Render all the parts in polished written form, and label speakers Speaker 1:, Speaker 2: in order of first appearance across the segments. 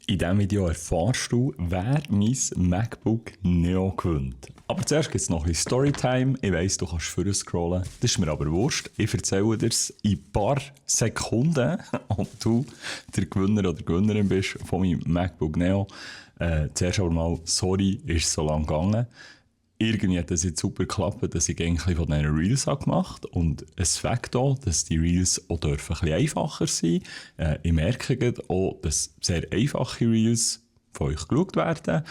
Speaker 1: In diesem Video erfährst du, wer mein MacBook Neo gewinnt. Aber zuerst gibt es noch ein bisschen Storytime. Ich weiss, du kannst vorher scrollen. Das ist mir aber wurscht. Ich erzähle dir es in ein paar Sekunden, ob du der Gewinner oder Gewinnerin bist von meinem MacBook Neo. Zuerst aber mal, sorry, ist so lang gegangen. Irgendwie hat das jetzt super geklappt, dass ich eigentlich von diesen Reels gemacht habe. Und es fängt auch, dass die Reels auch ein bisschen einfacher sein dürfen. Ich merke auch, dass sehr einfache Reels von euch geschaut werden.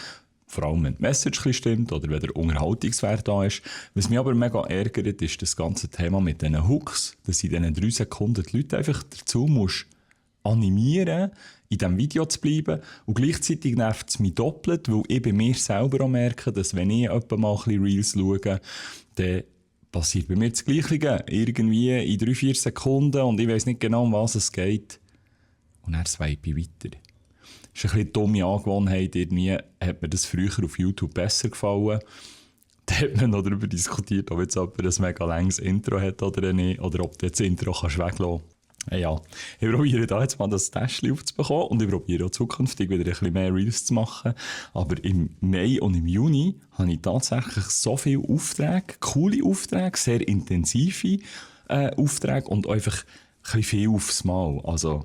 Speaker 1: Vor allem, wenn die Message stimmt oder wenn der Unterhaltungswert da ist. Was mich aber mega ärgert, ist das ganze Thema mit diesen Hooks, dass in diesen 3 Sekunden die Leute einfach dazu musst animieren, in diesem Video zu bleiben. Und gleichzeitig nervt es mich doppelt, weil ich bei mir selber auch merke, dass wenn ich etwa mal ein bisschen Reels schaue, dann passiert bei mir das Gleiche. Irgendwie in 3-4 Sekunden und ich weiss nicht genau, um was es geht. Und dann swipe ich weiter. Das ist ein bisschen eine dumme Angewohnheit. Irgendwie hat mir das früher auf YouTube besser gefallen. Da hat man noch darüber diskutiert, ob jetzt jemand ein mega langes Intro hat oder nicht, oder ob du das Intro weglassen kannst. Ja, ich probiere da jetzt mal das Täschchen aufzubekommen und ich probiere auch zukünftig wieder ein bisschen mehr Reels zu machen. Aber im Mai und im Juni habe ich tatsächlich so viele Aufträge, coole Aufträge, sehr intensive Aufträge und einfach ein bisschen viel aufs Mal. Also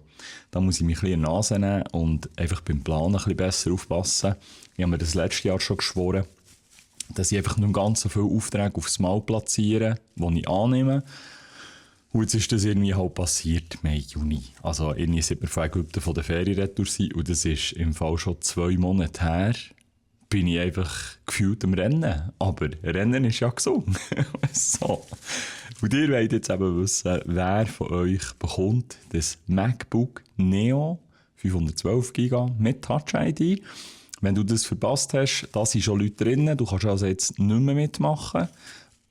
Speaker 1: da muss ich mich ein bisschen in die Nase nehmen und einfach beim Planen ein bisschen besser aufpassen. Ich habe mir das letztes Jahr schon geschworen, dass ich einfach nicht ganz so viele Aufträge aufs Mal platziere, die ich annehme. Und jetzt ist das irgendwie halt passiert, Mai, Juni. Also irgendwie sind wir von Ägypten von der Ferien retour und das ist im Fall schon 2 Monate her, bin ich einfach gefühlt am Rennen. Aber Rennen ist ja gesund. So. Und ihr wollt jetzt eben wissen, wer von euch bekommt das MacBook Neo 512 GB mit Touch ID. Wenn du das verpasst hast, da sind schon Leute drin, du kannst also jetzt nicht mehr mitmachen.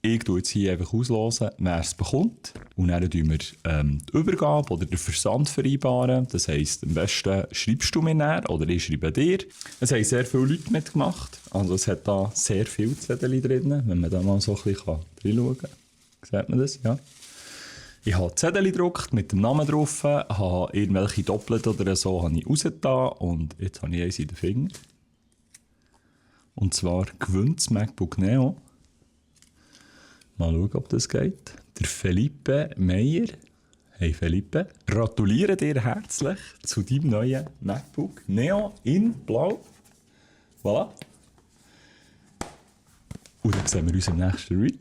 Speaker 1: Ich tue jetzt hier einfach auslosen, wer es bekommt. Und dann tun wir die Übergabe oder den Versand vereinbaren. Das heisst, am besten schreibst du mir näher oder ich schreibe dir. Es haben sehr viele Leute mitgemacht. Also es hat da sehr viele Zettel drin, wenn man da mal so ein bisschen reinschauen kann. Sieht man das? Ja. Ich habe Zettel gedruckt mit dem Namen drauf, habe irgendwelche Doppelt oder so habe ich rausgetan und jetzt habe ich eins in den Finger. Und zwar gewinnt das MacBook Neo. Mal schauen, ob das geht. Der Felipe Meyer. Hey Felipe, gratuliere dir herzlich zu deinem neuen MacBook Neo in Blau. Voilà. Und dann sehen wir uns im nächsten Reel.